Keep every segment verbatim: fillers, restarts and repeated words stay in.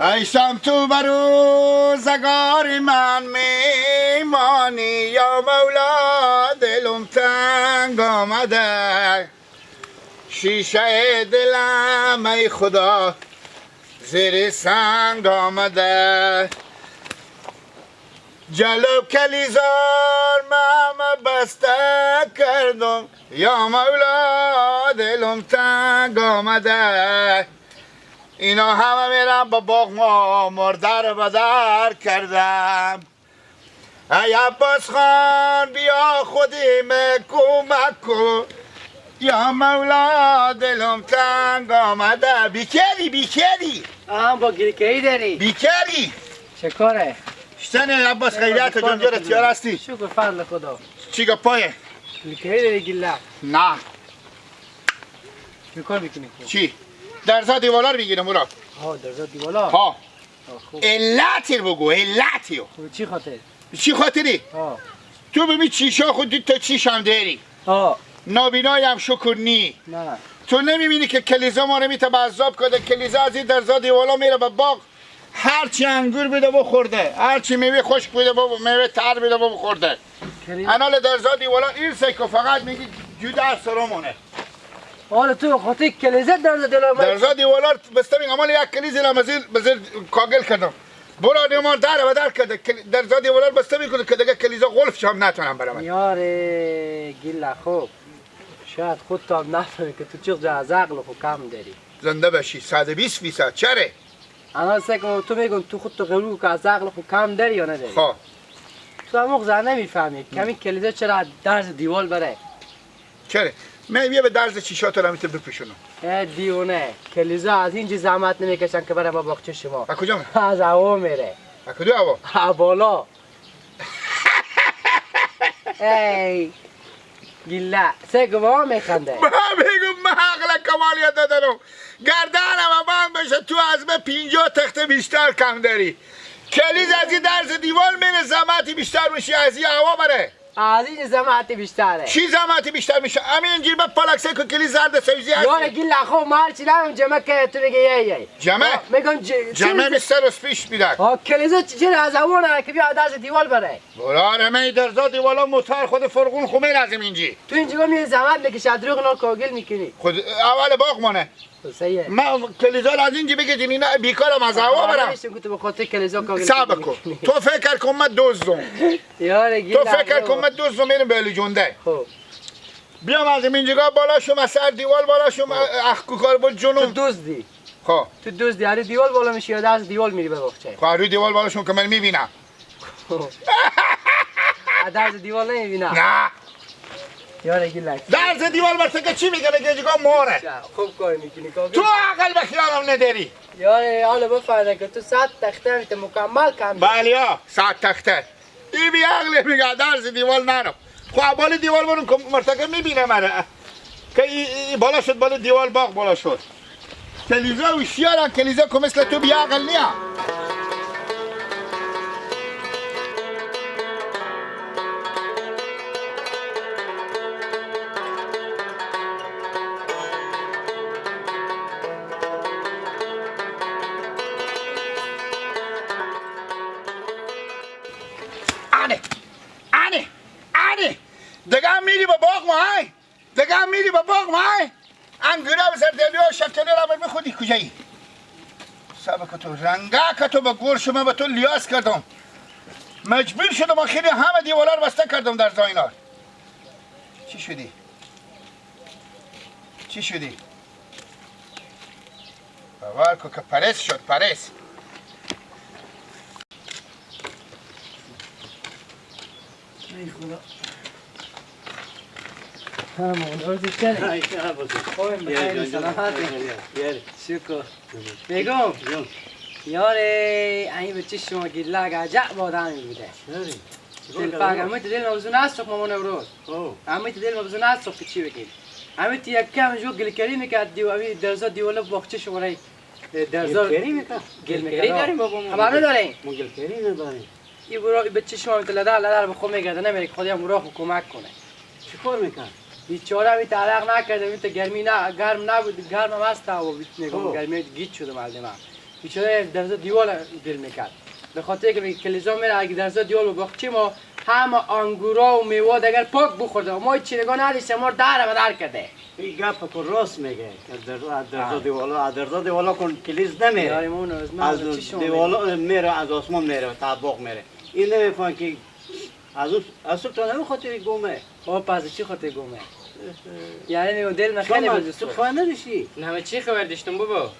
ای شام تو به روزگار من میمانی، یا مولا دلم تنگ آمده، شیشهٔ دلم ای خدا زیر سنگ آمده. جلو کلیزار مه همه بسته کردم، یا مولا دلم تنگ آمده. اینا همه می‌رم به باغ، ما مرده رو به در کردم. ای عباس خان بیا خودی مه کمک کو، یا مولا دلم تنگ آمده. بیکری، بیکری. آها، با گیلکه‌ای داری. بیکری. چه کاره؟ شتنه عباس، خیریت؟ جان جور تیار هستی؟ شکر فضل خدا. چی گپایه؟ گیلکه‌ای داری گیلا؟ نه. چی کار می‌کنی خب؟ چی؟ درزا دیوالار می‌گیرم اونا. ها، درزا دیوالا؟ ها. ها، خب. علتی رو بگو، علتی رو. خب، چی خاطر؟ چی خاطری؟ ها. تو ببین چیشا خود دو تا چیش هم داری. ها. نابینایی هم شکر نی. نه. تو نمی‌بینی که کلیزا ما رو می‌ته به عذاب کرده؟ کلیزا از این درزا دیوالا میره به باغ، هرچی انگور بوده بخورده، هرچی میوه خشک بوده بب-، میوه تر بوده بخورده. کریم. انال درزا دیوالان این سه که فقط میگی جدا از سرمونه. حالا تو خاطر کلیزه درزا دیوالان بس-، درزا دیوالان بسته میگم، حالا یک کلیزی را مزیر، مزیر کاگل کردم. برا نیمان در و در کرده. کل-، درزا دیوالان بسته میکنه که دیگه کلیزا غلف شم نتونم برم. یاره گیلا خوب. شاید خود تو هم نفهمی که تو چقدر از عقل خو کم داری. زنده بشی، صد و بیست فیصد. چره؟ انا سه که تو می‌گن تو خود تو غرور که از عقل خو کم داری یا نداری؟ خب. تو هم اغزه نمی‌فهمی. کمی کلیزه چرا درز دیوال بره؟ چره؟ من بیا به درز چیشا تو را می‌تونم بپوشونم. اه، دیونه. کلیزا از اینجا زحمت نمی‌کشن که برن با باغچه شما. از کجا می‌ره؟ از هوا می‌ره. از کدوم هوا؟ از بالا. ای گیلا، سه گواه می‌خنده. من می‌گم من عقل کمالیت ندارم. گردن همه بند بشه، تو از من پنجاه تخته بیشتر کم داری. کلیز از این درز دیوال میره، زحمتی بیشتر می‌شه، از این هوا بره. از این زحمتی بیشتره. چی زحمتی بیشتر می‌شه؟ همین اینجوری به پلاک سه که کلیز زرد سبزی هست. یاره گیلا خو مار چی نمیم جمعه که تو بگی یه یه. جمعه؟ آه، می‌گم ج-، جمعه چی؟ بیست روز پیش بیدن. آه، کلیزا چی، چرا از هوا نه که بیا درز دیوال بره؟ برار همه درزا دیوالا موتور خود فرغون خو می‌رزیم اینجی. تو اینجا می‌ای زحمت می‌کشی، از دروغ اینا کاگل می‌کنی. خود اول باغ مانه. صحیحه. ما کلیزا را از اینجا بگیریم، اینا بیکارم از هوا برم. نمی‌شه که تو به خاطر کلیزا کاگل صبر می‌کنی. کن. تو فکر کن من دزدم. یاره تو گیلا فکر کن من دزدم، می‌رم به علی جنده. خب. بیام از این جگاه بالا شم، از سر دیوال بالا شم، خب. اخ کوکار بود تو جنوم. دزدی. خب. تو دزدی، علی دیوال بالا می‌شی یا از دیوال می‌ری به باغچه؟ خب، روی دیوال بالا شم که من می‌بینم. از درز دیوال نمی‌بینه؟ نه. یاره گیلک. درز دیوال بر سکه چی می‌گه؟ میگه جگاه ماره. خوب کار می‌کنی کاکا. تو عقل به خیالم نداری. یاره حالا بفهمه که تو صد تخته می‌ته مکمل کم داری. بله یا، صد تخته. ای بی عقل میگه درز دیوال نرم. خو بالا دیوال برون که مرتکه می‌بینه مره. که ای، ای، ای بالا شد، بالا دیوال باغ بالا شد. کلیزا هوشیارن، کلیزا که مثل تو بی‌عقل نیه. انه، انه، انه. دگه میری به باغ ما، های؟ دگه میری به باغ ما، های؟ انگورا به سر دلیا شفتلی را بر خودی کجایی؟ صبر که تو رنگه که تو به گور شما به تو لیاس کردم. مجبور شدم آخری همه دیوالا رو بسته کردم در زاینا. چی شدی؟ چی شدی؟ باور کو که پرس شد، پرس. ای خدا. ها، مولود چنه؟ های، ها، بزرگ. خوبیم، بخیر، سلامتی. شکر. بیگم. جان. یاره، این بچه شما گیلک عجب آدمی بوده. یاره. دل پاک، همه تو دل مبزون است، چک مامان امروز. او. همه تو دل مبزون است، چک چی بگیم. همه تو یک کم جو گلکری می‌کرد، دیو-، همه درزا دیوالا باغچه شما رای. درزا گلکری می‌کرد. گلکری داریم بابا ما. خبر نداریم. ما گلکری نداریم. ای برو، ای بچه شما می‌تونه لدر لدر به خود می‌گرده، نمیره که خودی هم راه کمک کنه. چی کار می‌کنه؟ بیچاره می‌ته عرق نکرده، می‌ته گرمی نه، گرم نبود، گرم هم هست و بیت نگم، خب. گرمی گیج شده مردم هم. بیچاره درزا دیوال گل می‌کرد. به خاطر که میگه کلیزا میره، اگه درزا دیوال و باغچه ما، همه انگورا و میوه دگر پاک بخورده. ما هیچ چیزگاه نداشته، ما رو در به در کرده. این گپ کو راست میگه که در، درزا آه. دیوالا، درزا دیوالا کن کلیز نمیره. یاری ما اونو از من از چی شما دیوالا میره، از آسمان میره، طباق میره. این نمی‌فهمه که از اون، از تو نمی خاطر گمه. او پس چی خاطر گمه؟ یعنی میگم دل من خیلی شما بزرگ تو شد. خبر نداشتی؟ نه، من چی خبر داشتم بابا؟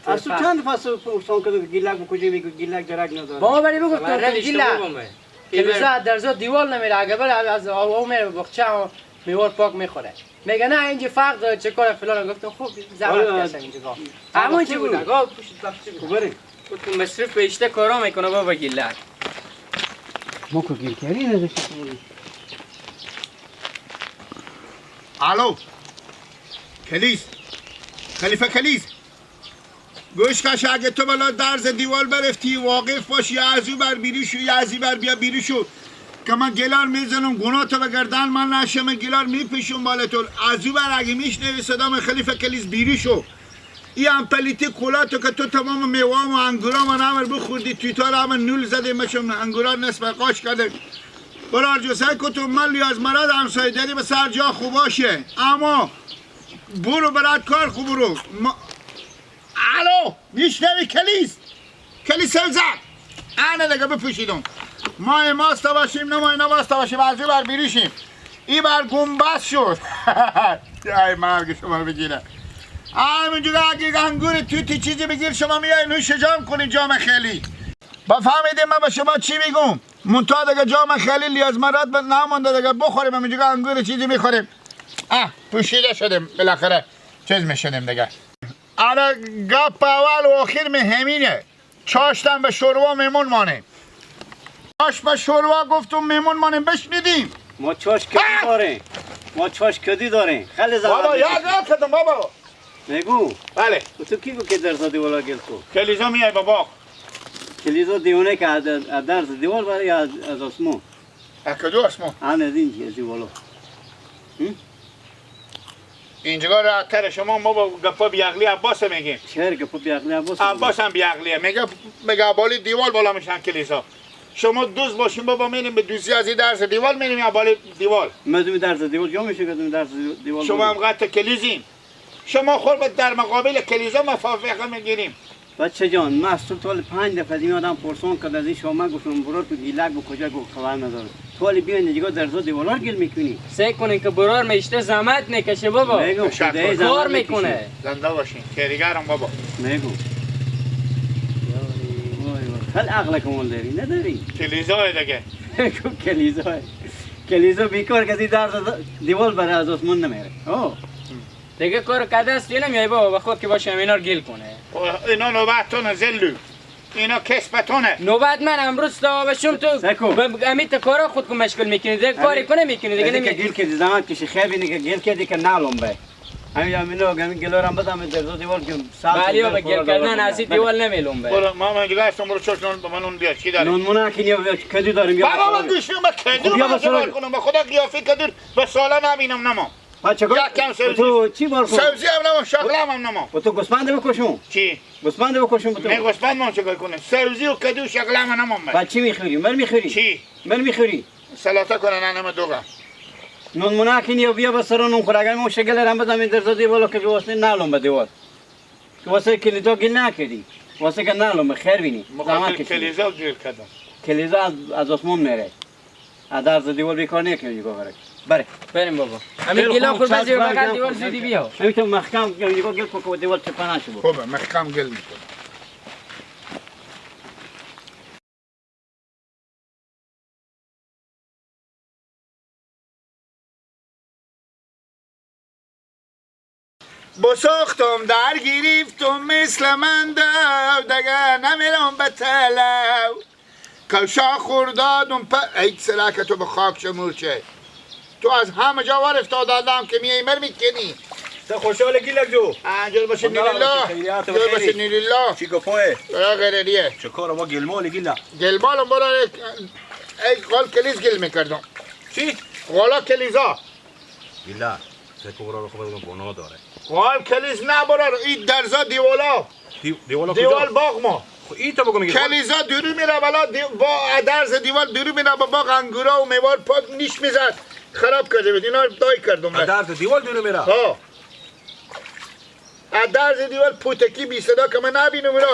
از تو چند فصل پرسان کردم که گیلک به کجا میگه؟ گیلک درک نداره. بابا، ولی بگو خبر تو نداشتم گیلک. بابا من. کلیزا درزا دیوال نمیره، اگه بره از او، او میره باغچه هم میوار پاک می‌خوره. میگه نه، اینجا فرق داره، چه کار فلان. گفتم خب، زحمت آره. کشم اینجا. آه، همون چی چی بود؟ بود؟ آقا، پشت بخشی بود. خب بریم. گفتم مصرف به اشته کارا می‌کنه بابا گیلک. ما که گیل کردی نداشتیم. الو. کلیز. خلیفه کلیز. گوش کش، اگه تو بلا درز دیوال برفتی، واقف باش، یا از او بر بیرون شو، یا از این بر بیا بیرون شو. که من گلار می‌زنم، گناه تو به گردن من نشه، من گلار می‌پیشم بالتون. از او بر اگه می‌شنوی صدا من، خلیفه کلیز، بیرون شو. ای هم پلیتی کلا تو که تو تمام میوام و انگورام و نمر بخوردی، توی تا رو همه نول زده، مشم انگورا نصف قاش کرده. برار جو سعی کتو من لیاز مراد همسایه داری به سر جا خوب باشه. اما برو برات کار خوب برو. ما الو، می‌شنوی کلیز؟ کلیز سوزن. انه دگه بپوشیدم. ما ماستا باشیم، نه ما نماستا باشیم، از او بر بیریشیم. ای بر گنبست شد. ای مرگ شما رو بگیره. همینجوری اگه انگور توتی چیزی بگیر، شما میای نوش جام کنید، جام خیلی. بفهمیدیم من به شما چی میگم؟ منتها دگه جام خیلی لیاز مراد به نمانده، دگه بخوریم، همینجوری انگور چیزی می‌خوریم. اه، پوشیده شدیم بالاخره. چیز می‌شدیم دگه. آره، گپ اول و آخر می همینه. چاشتن به شوروا میمون مانه. چاش به شوروا گفتم میمون مانه، بشنیدیم. ما چاش کدی داریم. ما چاش کدی داریم. خیلی زحمت بابا، بکشیم. یاد یاد کردم بابا. میگو. بله. و تو کی گو که درزا دیوالا گل تو؟ کلیزا میای بابا. کلیزا دیونه که از، از درز دیوال بره یا از، از آسمون؟ از کدو آسمون؟ هم از این دیوالا. هم؟ اینجا راحت تره. شما ما با گپا بیعقلی عباس میگیم. چرا گپا بیعقلی عباس می‌گیم؟ عباس هم بیعقلیه. میگه، میگه بالی دیوال بالا می‌شن کلیسا. شما دوز باشین بابا، می‌ریم به دوزی از این درز دیوال، می‌ریم یا بالی دیوال. مردم درز دیوال جا می‌شه که درز دیوال شما بالا. هم قطع کلیزین. شما خور به در مقابل کلیسا مفافقه می‌گیریم. بچه جان، ما از تو تول پنج دفعه از این آدم پرسان کرد، از این شما گفتم برو تو گیلک به کجا گفت خبر نداره. تو حالی بیا اینجا در زو دیوالار گل می‌کنی. سعی کنین که برار میشته زحمت نکشه بابا. می‌گم شکر. خدای زحمت کار نکشه. می‌کنه. زنده باشین. خیریگرم بابا. می‌گم. وای وای. خیلی عقل کمال داری، نداری؟ کلیزا دیگه. گفت کلیزا. کلیزا بیکار کسی در زو دیوال بره از آسمون نمیره. آه. دیگه کار کده است، اینم یای بابا، به خود که باشه، همینا رو گیل کنه. او، اینا نوبت تونه زلو. اینا کسب تونه. نوبت من امروز تا بشم تو سکو. ب-، امی تو کارا خود کو مشغول می‌کنی. دیگه کاری کنه می‌کنی، دیگه امی که نمی- گیل کردی، زمان کشی خیلی اینه که گیل کردی که نالم به. امی، امی لوگ، امی گلورم بزن، امی درزو دیوار که سال بله، سال به گیل کردن از این دیوار نمیلم به. برو، ما، من دیگه هستم، برو چوش نون، به من نون بیار، چی داری؟ نون مونه که نیه، کدو داریم، یا بابا، من گوش نیم، به کدو خب، بیا من بسرا. چیکار کنم؟ به خدا قیافی کدو به سالا نبینم، نمام. بچه گل، یک کم سبزی. تو چی بار کن؟ سبزی هم نمام، شغله هم نمام. و تو گوسفند بکشون. چی؟ گوسفند بکشون بتو. نه گوسفند من چیکار کنم؟ سبزی و کدو شغله هم نمام من. بعد چی می‌خوری؟ مر می‌خوری؟ چی؟ مر می‌خوری؟ سلاته کنه نه نمه دوغه. نون مونه که نیه بیا به سر نون خور. اگر من شگل رم بدم این درزا دیوالو که واسه نالم به دیوال. که واسه کلیزا گیل نکردی. واسه که نالم به خیر بینی. زحمت کشیدی. کلیزا گیل کردم. کلیزا از، از آسمان میره. اه، درز دیوال بیکار نیه که میگه بره. بره. بریم بابا. همین گیلا خور بزیر بغل دیوال زودی بیا. همین تو محکم گیلا گل کو دیوال چپنه شو. خب، محکم گل می‌کنم. بسوختم، در گرفتم مثل من دو، دگه نمیرم به تلو. کلشا خوردادم په، ای سرکه تو به خاک شمور چه. تو از همه جا ور افتاد آدم که میای مر می‌کنی. تو خوشحال گیلک جو. آه، جور باشه نیلالله. جور باشه نیلالله. چی گپوه؟ آه، غیره دیه. چه کار ما گلمال گیلک. گلمالم برو ای، ای قال کلیز گل می‌کردم. چی؟ قالا کلیزا. گیلک، سه کورا رو خود گناه داره. قال کلیز نبرار، ای درزا دیوالا. دی-، دیوالا دیوال کجا؟ باغ ما. خو ای تو بگو میگه. کلیزا دورو میره بلا دی-، با درز دیوال دورو میره با باغ انگورا و میوار پاک نیش میزد. خراب کرده بود. اینا دای کردم من. درز دیوال دورو میره؟ ها. ا درز دیوال پوتکی بی صدا که من نبینم اینا.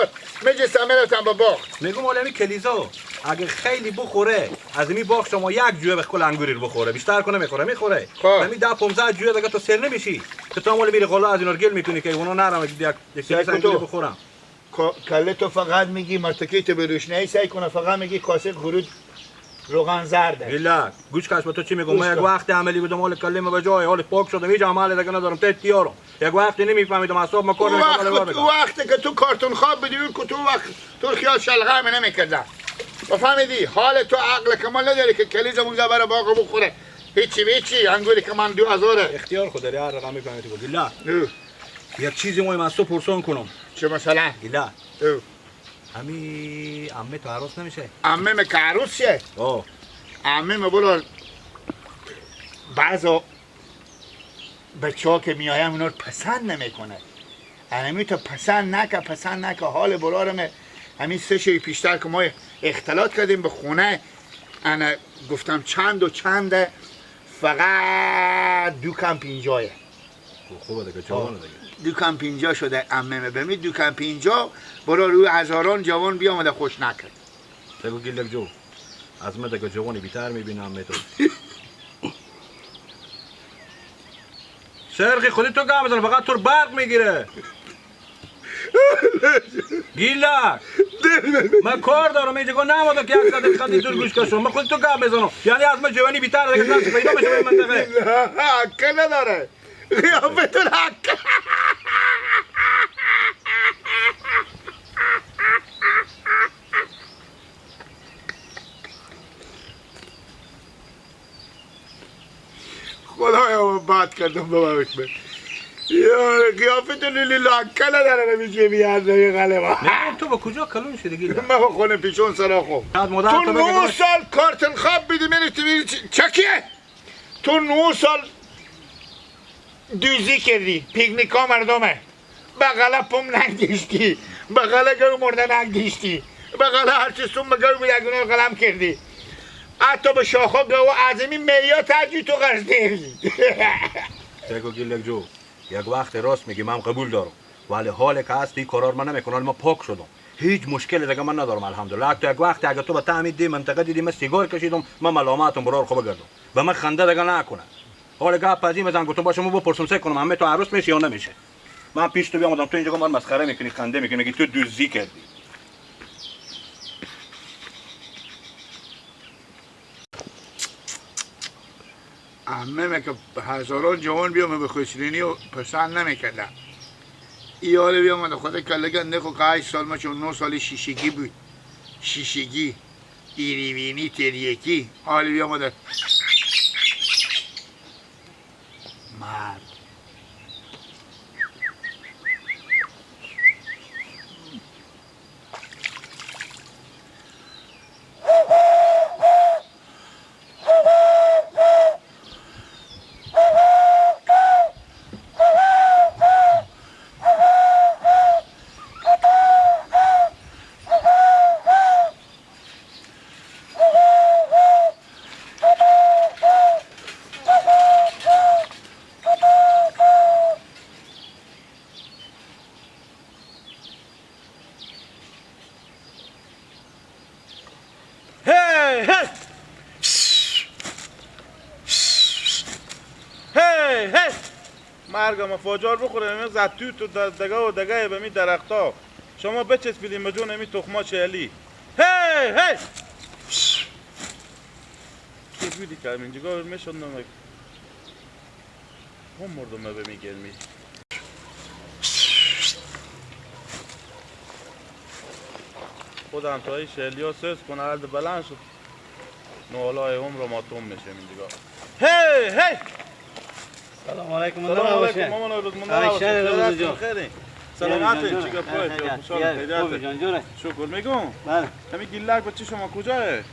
مجه سمرتن با باغ. میگم حالا همی کلیزا اگه خیلی بخوره، از همی باغ شما یک جوه به کل انگوری رو بخوره، بیشتر کنه میخوره، میخوره. خب. همی ده پونزده جوه دیگه تو سیر نمیشی. که تو هم حالا میری غلا از اینا رو گل می‌کنی که اونا نرم یک، یک سعی کلیزا کن تو. انگوری بخورم. کا-، کله تو فقط میگی مرتکه تو به روشنایی سعی کنه، فقط میگی کاسه گرود روغن زرده. گیلک، گوش کش به تو چی میگم. گوش من یک کن. وقت عملی بودم، حال کلمه به جای، حال پاک شدم، هیچ عمل دیگه ندارم، ته تیارم. یک وقت نمیفهمیدم، اعصاب ما کار او نمی‌کنه، وقت، او وقت که تو کارتون خواب بدی، او که تو وقت تو خیال شلغم نمی‌کردم. و فهمیدی؟ حال تو عقل کمال نداری که کلیزا مونگا بره باغ بخوره. هیچی به هیچی، انگوری که من دو هزاره. اختیار خود داری، هر رقم می‌فهمی تو گو. گیلک. او. یک چیزی مهم از تو پرسان کنم. چه مثلاً؟ گیلک. او. همی عمه تو عروس نمیشه؟ عمه مه که عروس شه؟ آه. عمه مه بلا بعضا بچه‌ها که میایم اونا رو پسند نمی‌کنه. همی تو پسند نکه، پسند نکه. حال برارم همی سه شوی پیشتر که ما اختلاط کردیم به خونه، انا گفتم چند و چنده، فقط دو کم پینجایه. خوبه دیگه، جوانه دیگه. دو کم پینجا شده عمه مه. به می دو کم پینجا برار او هزاران جوان بیامده خوش نکرد. تگو گیلک جو، از من دگه جوانی بیتر می‌بینم می تو. شرخی خودی تو گپ بزن، فقط تو رو برق می‌گیره. گیلک. من کار دارم اینجا، گو نماده که یک ساعت خطی دور گوش کشم. من خودی تو گپ بزنم. یعنی از من جوانی بیتر دگه کسی پیدا بشه به این منطقه. حق نداره. قیافه تو حق. خدایا، من بد کردم، ببخش من. یا، قیافه تو لیلی لکه نداره، نمیشه بیاد، نمی غالبا. نه، تو به کجا کلون شدی، گیلک؟ من به خونه پیچون سرا خو. بعد مادر تو تو بگه نو باش. سال کارتن خواب بیدی، منی تو چ-، چکیه؟ تو نو سال دوزی کردی، پیکنیکا مردمه. بغله پوم نگیشتی، بغله گو مرده نگیشتی، بغله هرچی سوم به گو بود، اگونه قلم کردی. حتی به شاخا گو از این میا تجی تو قرض داری. تگو گیلک جو، یک وقت راست میگی، من قبول دارم. ولی حالی که هست، این کارا رو من نمی‌کنم، حالی من پاک شدم. هیچ مشکل دیگه من ندارم، الحمدلله. حتی یک وقت اگه تو به تعمید دی منطقه دیدی، من سیگار کشیدم، من ملامتم، برار خو بگردم. به من خنده دیگه نکنه. حالی گپ از این بزن، گفتم باشه، من بپرسم سه کنم، همه تو عروس می‌شی یا نمی‌شه؟ من پیش تو بیامدم، تو اینجا من مسخره می‌کنی، خنده می‌کنی، میگی تو دزدی کردی. همه مگه هزاران جوان بیام به خوشرینی و پسند نمی‌کردم. ای حالی بیام من خود کله گنده خو که هشت سال ما چون نه سال شیشگی بود. شیشگی، ایریوینی، تریکی. حالی بیام من مرد. هی، هی! هی، هی! مرگ ما فاجار بخوره، همه زتوت و د-، دگه و دگه به می درختا. شما بچسبیدین به جون می تخما چهلی. هی، هی! چه بودی که همینجا می‌شوندم. هم مردم به می گرمی. خودم تا این شلیا سس کنه، هر بلند شد. نو حالا عمر ما تون می‌شه اینجا. هی، هی! سلام علیکم، سلام علیکم، مامان، روز مونده نباشه. خیرین؟ سلامتین؟ چی گپ؟ خوبی؟ خوشحال، خیریت؟ خوبی جان، جوره؟ شکر. می‌گم، بله. همین گیلک بچه شما کجایه؟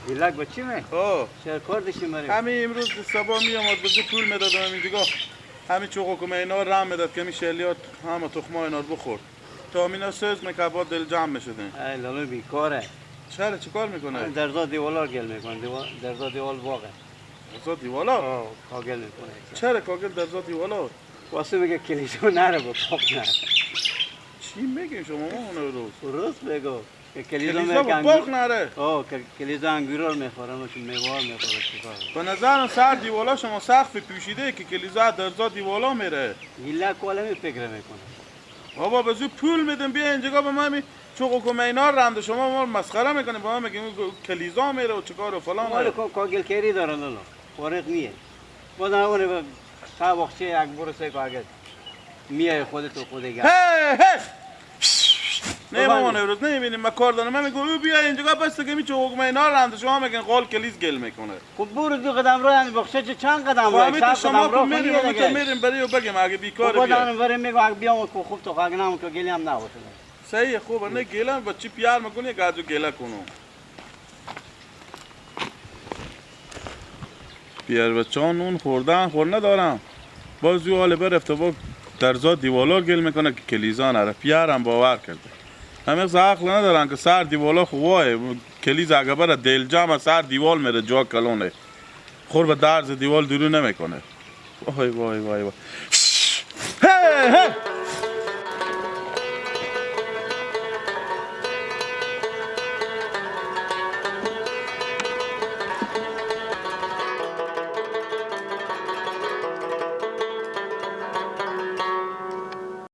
گیلک بچه مه؟ آه. شهر کار داشتیم بریم. همین امروز صبح می‌آمد، بزی پول می‌دادم همین دیگه. همی چوغو کومه اینا رم می‌داد که همی شلیات همه تخمای اینا رو بخورد. تا همینا سوز می‌کرد، با دل جمع می‌شدیم. ای لالا بیکاره. چرا، چی کار می‌کنه؟ درزا دیوالا گل می‌کنه، دیوال، درزا دیوال باغه. درزا دیوالا؟ آه، کاگل می‌کنه. چرا کاگل درزا دیوالا؟ واسه میگه کلیسا نره با پاک نره. چی می‌گین شما ما اون روز؟ درست بگو. که کلیزا کلیزا می‌کنه با باغ انگور-، نره. آه، که کلیزا انگورا رو می‌خوره، مثل میوه‌ها رو می‌خوره، چیکار؟ به نظرم سر دیوالا شما سقف پوشیده که کلیزا درزا دیوالا میره. گیلک کالمی فکر می‌کنه. بابا، به زو پول می‌دم، بیا اینجا به من می-، چوغو کومه اینا رنده شما ما رو مسخره می‌کنی، به من می‌گی کلیزا میره و چیکار و فلان. ولی کو-، کاگل کری داره لالا. فارغ نیه. بازم اونه به تا وقتی یک برسه کاگل. میای خودت و خود گرد. هی، هی! نه بابا، مامان، نه. امروز نمی‌بینیم، من کار دارم. من می‌گم او بیا اینجا، بس که می‌چه حکم اینا رنده شما می‌گن قال کلیز گل می‌کنه. خب برو دو قدم راه، یعنی بخشه چه چند قدم خب راه، همین چند تو شما قدم راه، خب خب می‌ریم، یه همین تو دقیقه. می‌ریم برای او بگم اگه بیکاره خب بیا. بازم برای می‌گم اگه بیام که خوب تو خاک نمون که گلی هم نباشه. صحیح، خوبه، نه گله، بچه پیار می‌کنی که از او گله کنم. پیار بچه‌ها نون خوردن، خور ندارم. باز یو حال برفته با درزا دیوالا گل می‌کنه که کلیزا نره. پیارم باور کرده. همیشه عقل ندارن که سر دیوالا خوبه. کلیز اگه بره دل جمع سر دیوال میره جا کلونه. خور به درز دیوال دورو نمی‌کنه. وای، وای، وای، وای. هی، هی.